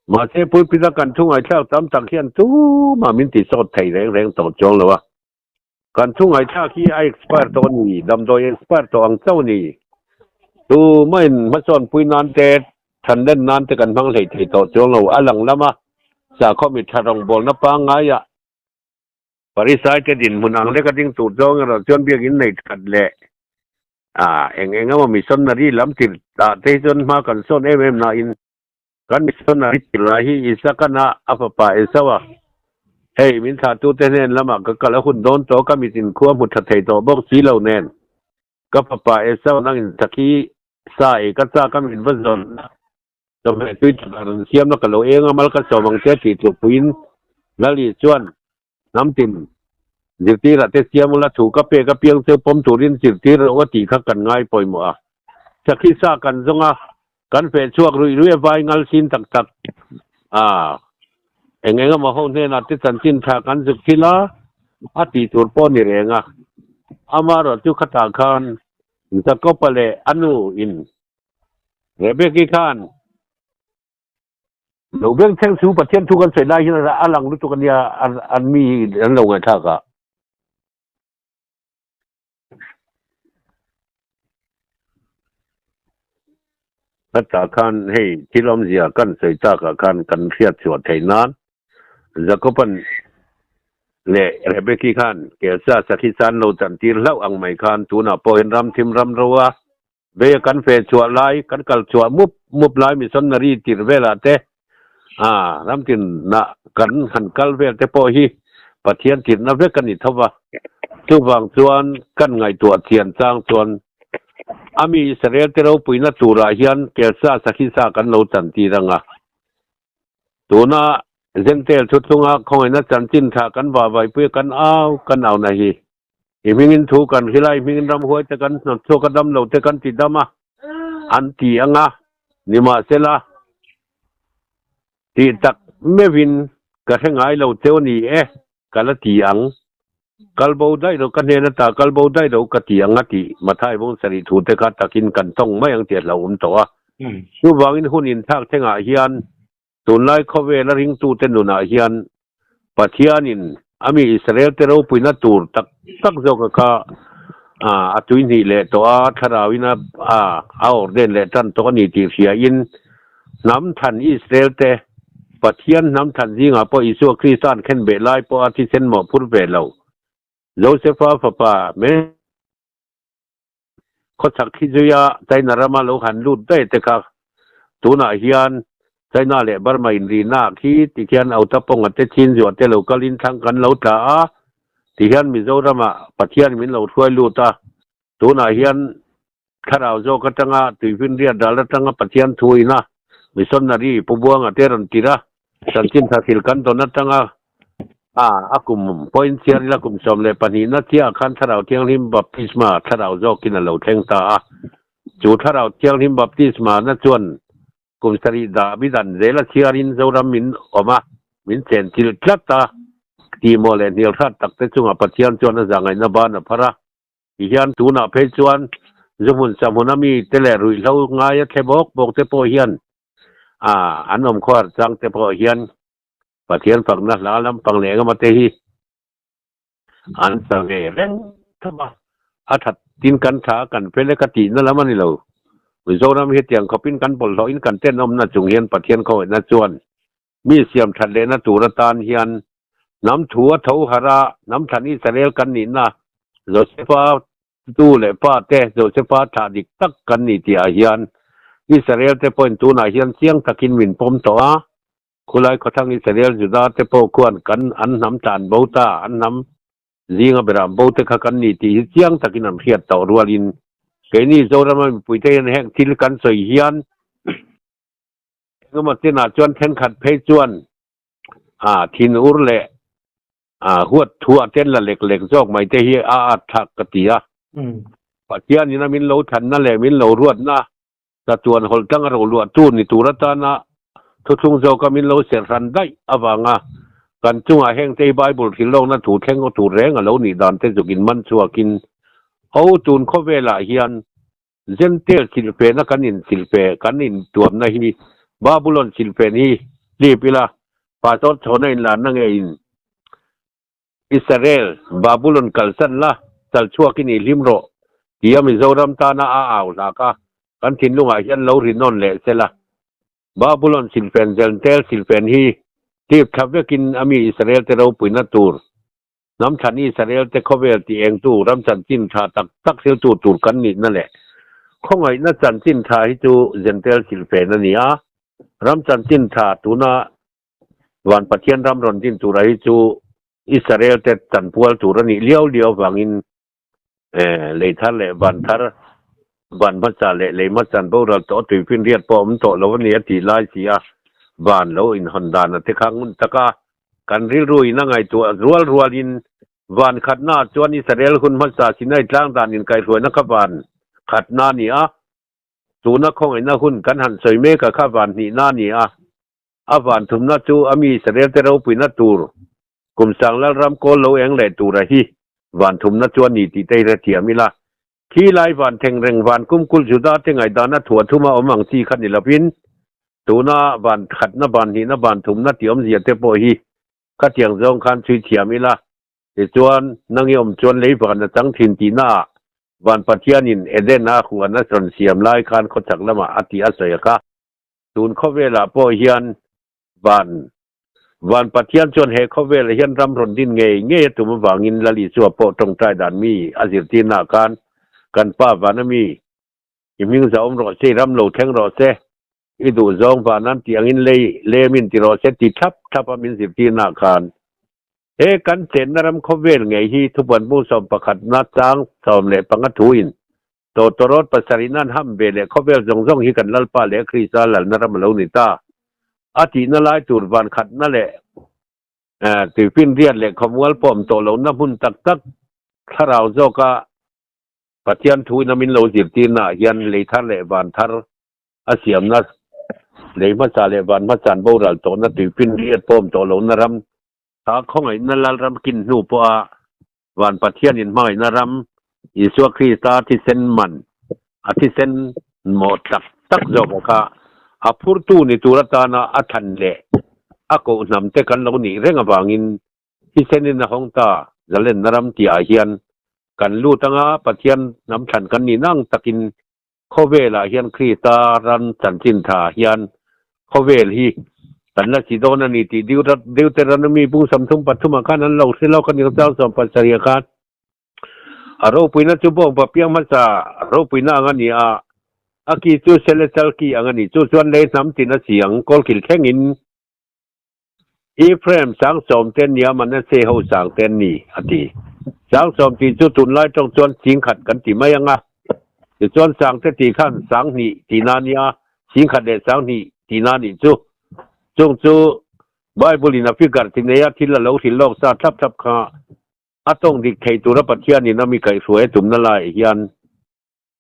Mahse pulpit a kan thu ngaihthlak tam tak hian tumah min ti sawt thei reng reng tawh chuang lo a. Kan thu ngaihthlak hi a expire tawh a ni, damdawi expire tawh ang chauh a ni. Tumahin hmasawnpui nan te, thanlen nan te kan hmang hlei thei tawh chuang lo. A lang lama sakhaw mi tha rawngbawlna pangngaiah Pharisai te dinhmun ang lek a ding tur zawng erawh chuan biakinn nei that leh a eng eng emaw missionary lam tir ah te hi chuan hma kan sawn em em nain kan missionary tir lai hi Isakana a fapa Esau-a hei min thlahtute hnen lamah ka kal a hun dawn tawh ka mit inkhua hmu tha thei tawh bawk si lo nen ka fapa Esau nangin sakhi sa ei ka chak a min va zawn chawhmeh tui tak a rawn siam a ka lo eng a mal ka sawm ang che tih tlukpuiin Lali chuan Hnam tin zirtirah te siam ula thu ka pek apiang chu pawm turin zirtir rawh a tih kha kan ngai pawimawh a. Sakhi sa kan zawng a, kan feh chhuak ruih ruih a vai ngal sin tak tak a, eng eng emaw ho hnenah te chanchin tha kan zuk thil a, a tih tur pawh ni reng a. Amaherawh chu khatah khan Jakob-a leh a nu in Rebeki khan Lo beng thleng chu Pathian thu kan sawi lai hian a lang lutuk a nia, an mi an lo ngaihthlak a. Hetah khan hei thil awmzia kan sawi takah khan kan hriat chhuah theih nan Jakoban leh Rebeki khan Kelsa sakhi san lo chantir hlauh ang mai khan tunah pawh hian ram thim ram ro a Vei a kan feh chhuah lai, kan kal chhuah mup mup lai missionary tirh velah te, ah, ramtinah kan han kal vel te pawh hi Pathian tirhna vek a ni tho va. Chuvang chuan kan ngaihtuah chian chang chuan a mi Israel te ropuina turah hian kelsa sakhisa kan lo chantir ang a. Tuna Jentail thuthlunga khawngaihna chanchin tha kan vahvaihpui a kan au kan auna hi I hmingin thu kan hrilh a, i hmingin ramhuai te kan hnawt chhuak a, damlo te kan ti dam a, an ti ang a, nimahsela, tih tak meuhin ka hre ngai lo cheu a ni e, ka la ti ang. Kal bo daih lo, ka hnen ata kal bo daih lo ka ti ang a tih Mathai vawng sarih thu te kha takin kan tawng mai ang tih a hlauhawm tawh a. Chuvangin hun inthlak thlengah hian Tunlai khawvela ringtute nunah hian Pathianin a mi Israelte ropuina tur tak tak zawka kha a tuihnih leh tawh a, thlarauin a a ordain leh tan tawh a ni tih hriain hnam than Israelte Pathian hnam than zingah pawh Isua Krista'n khenbeh lai pawh a thisen mawhphur ve lo. Josefa fapa me. Khawchhak khi zuia China rama lo han lut daih te kha tunah hian China leh Burma inrihna ah khi ti khian Autaponga te Chinzua te lo kalin thlang kan lo tla a ti hian Mizoramah Pathian min lo hruai lut a tunah hian thlarau zawk atanga tuifinriat ral atanga Pathian thuina missionary Pu Buanga te rawn tir a Chanchin tha thil kan dawn atanga a a kum point chiar ila kum 12 na chiah khan Thlarau Thianghlim baptisma thlarau zawkin a lo thleng ta a. Chu Thlarau Thianghlim baptisma na chuan kum sarih dah mi dan zela chhiarin Zoram min awm a, min chen chilh tlat a. Tihmawh leh hnial hrat tak te chungah Pathian chuan a zahngaihna ban a phar a. Tihian tunah phei chuan zu hmun sahmun a mi te leh ruihhlo ngai a thle bawk bawk te pawh hian an awm khuar chang te pawh hian Pathian fakna hla lampang leh engemaw te hi an sa ve reng thap a. A that tin kan tha a kan fel e ka tihna lam a ni lo. Mizoram hetiang khawpin kan bawlhhlawhin kan tenawmna chung hian Pathian khawngaihna chuan Mi siam that lehna tur atan hian hnam thu a tho harh a, hnam thlan Israel kan nihna Josefa tu leh pa te Josefa thlah dik tak kan ni tih ah hian Israel te pawhin tunah hian chiang takin min pawm tawh a, khulai khawthlang Israel Juda te pawh khuan kan an hnam tlan bo ta, an hnam zinga berah bo te kha kan ni tih hi chiang takin an hriat tawh rualin keini Zorama mipuite hian heng thil kan sawi hian Engemaw chinah chuan thenkhat phei chuan thin ur leh huat thu a ten la lek lek zawk mai te hi a at thlak ka ti a. Pathianin a min lo thanna leh min lo ruatna chatuan hawlh tlang a roluahtu ni tur atana thuthlung zawka min lo serh hran daih avanga kan chungah heng te hi Bible hrilhlawkna thu thleng aw tur reng a lo nih dan te zukin man chhuakin ho tun khawvelah hian Gentile silhfena kan in silhfe kan in tuamna hi Babulon silhfen hi hlip ila Pastor chhawna in larna nge in Israel Babulon kalsan la chal chhuak in i hlim rawh tia Mizoram tana a au hlak a kan thinlungah hian lo ri nawn leh sela Babulon silhfen Gentile silhfen hi hlip thla vekin a mi Israel te ropuina tur Hnam thlan Israel te khawvel tih engtu ram chanchin tha tak tak thiltu tur kan nihna leh khawngaihna chanchin tha hi chu Jentail silfen a ni a, ram chanchin tha tuna van Pathian ram rawn din tura hi chu Israel te chanpual tur a nih liau liau vangin lei thar leh van thar van hmasa leh lei hmasan boral tawh tuifinriat pawh awm tawh lo a ni a tih lai si a, van lo inhawn dan a te kha ngun tak a, kan rilru in a ngaihtuah rual rualin van khatna ah chuan Israel hun hmasa Sinai tlang dan inkaihhruaina kha van khatna a ni a, tuna khawngaihna hun kan han sawi mek a kha van hnihna a ni a, a van thumna chu a mi Israel te ropuina tur kum sang Lalram kawl lo eng leh tura hi van thumna chu a ni tih te i hrethiam ila. Khi lai van theng reng van kumkul Juda te ngaihdana thua thuma awm ang chi kha ni lovin, tuna van khatna van hnihna van thumna tih awmzia te pawh hi khatiang zawng khan chhui thiam ila, tichuan nang i awm chuan lei van a chang thin tihna ah van Pathianin Eden a huan a rawn siam lai khan khawchhak lamah a tih a sawi a kha. Tun khawvelah pawh hian van Van Pathian chuan he khawvelah hian ram rawn din ngei ngei a tum avangin Lal Isua pawh tawngtai dan mi a zirtirnaah khan kan Pa vana mi i hming zahawm rawh se, i ram lo thleng rawh se, i duh zawng vanan tih angin lei lemin ti rawh se ti thlap thlap a min zirtirnaah khan he kan chenna ram khawvel ngei hi thupuan bung 11na chang 15 thuin Tawtawrawt pasarih nan ham ve leh khawvel zawng zawng hi kan Lalpa leh Krista lalna ram a lo ni ta. A tihna lai tur van khatna leh tuifinriat leh khawmual pawh awm tawh lohna hmun tak tak thlarau zawka Pathian thuin a min lo zirtirna ah hian lei thar leh van thar a siamna lei hmasa leh van hmasan boral tawhna tuifinriat pawh awm tawh lohna ram kha khawngaihna Lalram kin hnu pawha Van Pathianin hmangaihna ram Isua Krista thisen man, a thisen mawh tak tak zawk kha a phurtu ni tur atana a thlan leh a kohhnam te kan lo nih reng avangin thisenin a hawng ta zalenna ram tihah hian kan lut anga Pathian hnam thlan kan nih nang takin Khawvelah hian Krista ram chanchin tha hian khawvel hi kan la si dawn a ni tih Deuteronomy bung 33 ah khan an lo hre lawk a ni chang 17 ah khan a ropuina chu bawngpa piang hmasa ropuina ang a ni a, a ki chu selechal ki ang a ni chu chuan lei hnam tin a si ang kawlkil thlengin Ephraim sang sawm te nia Manasseh ho sang te an ni, a ti. Sang sawm tih chu tunlai tawng chuan singkhat kan ti mai ang a. Tichuan sang te tih khan sang hnih tihna a nia, singkhat leh sang hnih tihna a nih chu. Chung chu Bible in a figure ti neia thil a lo hrilh lawk sa thlap thlap kha a tawng dik thei tura Pathianin a mi kaihhruai a tumna laiah hian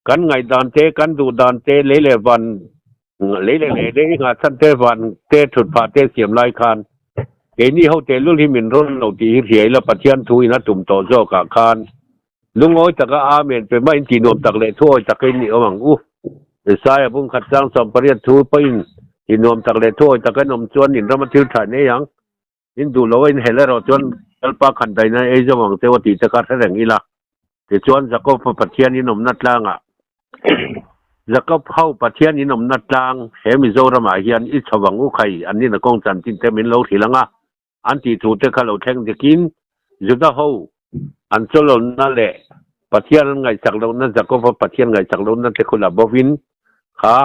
Kan ngaihdan te, kan duh dan te, lei leh van, lei leh lei lei nghah chhan te, van te, thut phah te siam lai khan Keini ho tehlul hi min rawn lo tih hi hria ila Pathian thu in a tum tawh zawk ah khan lungawi taka Amen pe mah in tih nuam tak leh thuawi tak in i awm ang u. Isaiah bungkhat chang 80 thu pawhin tih nuam tak leh thuawi tak in awm chuan in rama thil tha nei ang. In duh lo a in helh erawh chuan Lalpa khan daina ei zawng ang cheu a tih te kha hre reng ila. Tichuan Jakob-a Pathian in awmna tlangah Jakob ho Pathian in awmna tlang he Mizoramah hian i chho ang u khai an nina kawng chanchin te min lo hrilh ang a, an tih thu te kha lo thleng dikin Juda ho an chawlawlna leh Pathian an ngaihsak lohna Jakob-a Pathian ngaihsak lohna te khu la bovin kha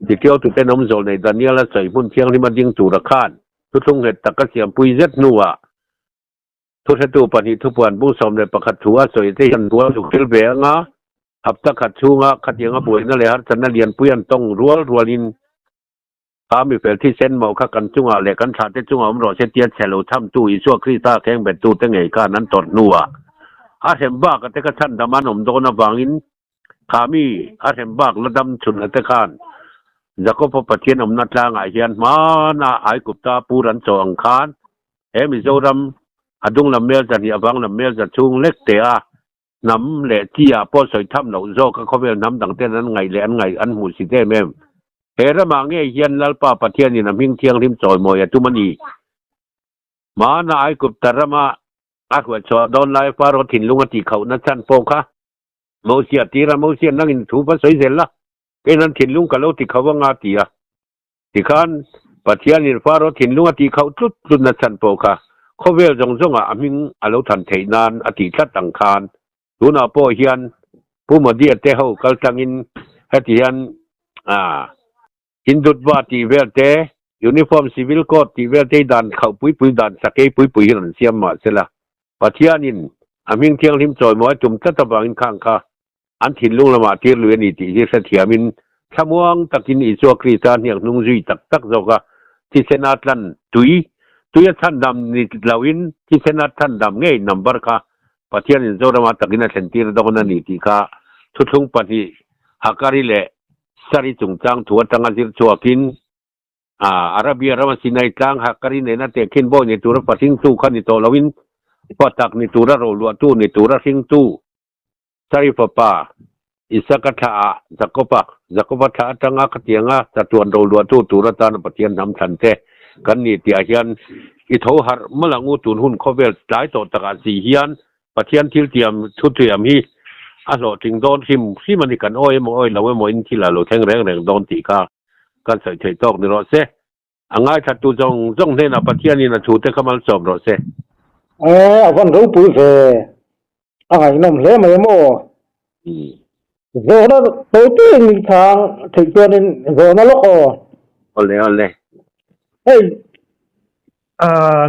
titiau tuten awm zawl nei Daniel-a sawi hmun thianghlim a ding tura khan Thuthlung nghet tak a siampui zet hnuah thuhretu pahnih thupuan bung 11 thu a sawi te hian bual zuk tel ve anga hapta khat chhunga khatianga buaina leh harsatna lianpui an tawng rual rualin kha mifel thisen mawh kha kan chungah leh kan thlahte chungah awm rawh se tia chhe lo chhamtu Isua Krista kheng bettute ngei khan an tawrh hnuah a hrem bak a te kha chhandam an awm dawn avangin Kha mi a hrem bak la dam chhun ate khan Jakob-a Pathian awmna tlangah hian hmana Aigupta pur an chaw ang khan he Mizoram a dung lam mel zahnih a vang lam mel za chhung lek teh a hnam leh chi ah pawh sawi tham loh zawk a khawvel hnam dang ten an ngaih leh an ngaih an hmuh si em em. He ramah ngei hian Lalpa Pathianin a hming thianghlim chawimawi a tum a ni. Hmana Aigupta rama a hruaichhuah dawn lai Faro thinlung a tihkhauhna chhan pawh kha Mosia tira Mosia nangin thu va sawi zel la, keiin an thinlung ka lo ti khauh anga a ti a. Tikhan Pathianin Faro thinlung a tih khauh tlut tlutna chhan pawh kha khawvel zawng zawngah a hming a lo than theih nan a tih tlat ang khan tunah pawh hian Pu Modia te ho kal tlangin heti hian Hindutva tih vel te, Uniform Civil Code tih vel te hi dan khauh pui pui dan sakei pui pui hian an siam mahsela Pathianin a hming thianghlim chawimawi tum tlat avangin khang kha an thinlung lamah tir lui a ni tih hi hrethiamin thlamuang takin Isua Krista hniak hnung zui tak tak zawk a, thisena tlan tui, tuia chhandam ni loin thisena chhandam ngei number kha Pathianin Zorama takin a thlen tir dawn a ni tih kha thuthlung pahnih Hakari leh Sari chungchang thu atanga zir chhuakin Arabia rama Sinai tlang Hakari nena tehkhin bawi ni tura fahringtu kha ni tawh loin patak ni tura roluahtu ni tura hringtu Sari fapa Isaka thlah ah Jakoba, Jakoba thlah atanga khatianga chatuan roluahtu tur atana Pathian hnam thlan te kan ni tihah hian i tho harh malh ang u tun hun khawvel tlai tawh takah si hian Pathian thil tiam thu tiam hi a hlawhtling dawn hrim hrim a ni kan awi emaw awi lo emaw in thil a lo thleng reng reng dawn tih kha kan sawi theih tawk ni rawh se. A ngaithlattu zawng zawng hnenah Pathianin a thute kha malsawm rawh se. E, a van ropui ve. A ngaihnawm hle mai maw? Zawhna tawi tawiin min chhang theih chuanin zawhna lawk aw. Awle awle. Hei,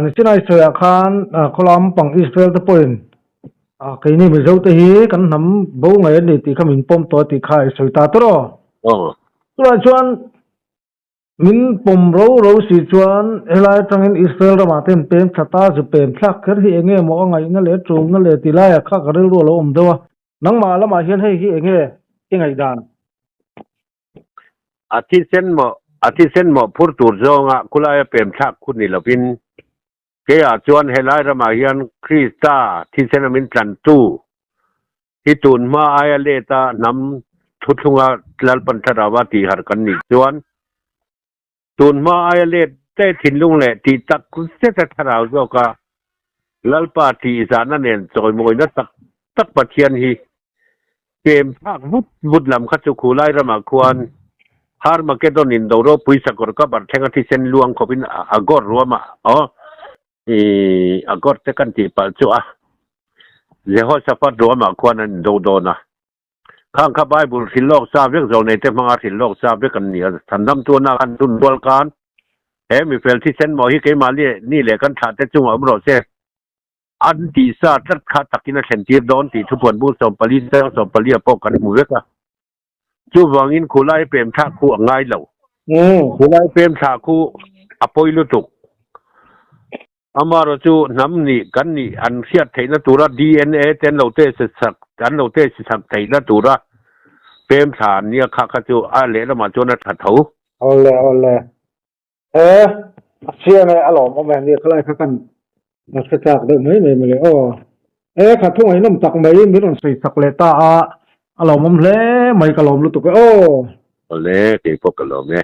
Nichinai sawiah khan khawlam pang Israel te pawhin keini Mizo te hi kan hnam bo ngei a ni tih kha min pawm tawh a tih kha i sawi ta tawrh aw. Aw. Chulai chuan Min pawm ro ro si chuan helai atangin Israel ramah te an pem thla ta, zu pem thlak kher hi enge maw a ngaihna leh tulna leh ti laiah kha ka rilru a lo awm deuh a. Nangmah lamah hian hei hi enge i ngaihdan? A thisen maw, a thisen maw phur tur zawnga khulaia pem thlak khu ni lovin, keiah chuan helai ramah hian Krista thisena min tlantu Hi tun hma aia let a hnam thuthlunga Lalpan thlarau a tih harh kan nih chuan tun hma aia let daih thinlung leh tih tak zet a thlarau zawk a Lalpa tih zahna nen chawimawina tak tak Pathian hi pem phak vut vut lam kha chu khulai ramah khuan Harmageddon in do ropui sakawr ka bar thlenga thisen luang khawpin a gawr ruamah aw I a gawr te kan tih palh chu a Jehoshaphat ruamah khuan an indo dawn a. Khang kha Bible hrilh lawk sa vek zo nei te hmanga hrilh lawk sa vek an ni a. Thandam tuna khan tun rual khan he mifel thisen maw hi keimah leh ni leh kan thlah te chungah awm rawh se. An tih sa tlat kha takin a thlen tir dawn tih thupuan bung 14 chang 14 ah pawh kan hmu vek a. Chuvangin khulai pem thlak khu a ngai lo. Khulai pem thlah khu a pawi lutuk. Amaherawh chu hnam nih kan nih an hriat theihna tura DNA te an lo test sak an lo test sak theihna tura pem thla an nia kha kha chu a lehlamah chuan a tha tho. Awle awle. E. A chiang e, a lawmawm e, nia khalai kha kan a hre chak deuh mai mai mawle aw. E kha thu ngaihnawm tak mai min rawn sawi chak leh ta a, a lawmawm hle mai ka lawm lutuk e aw. Awle, keipawh ka lawm e.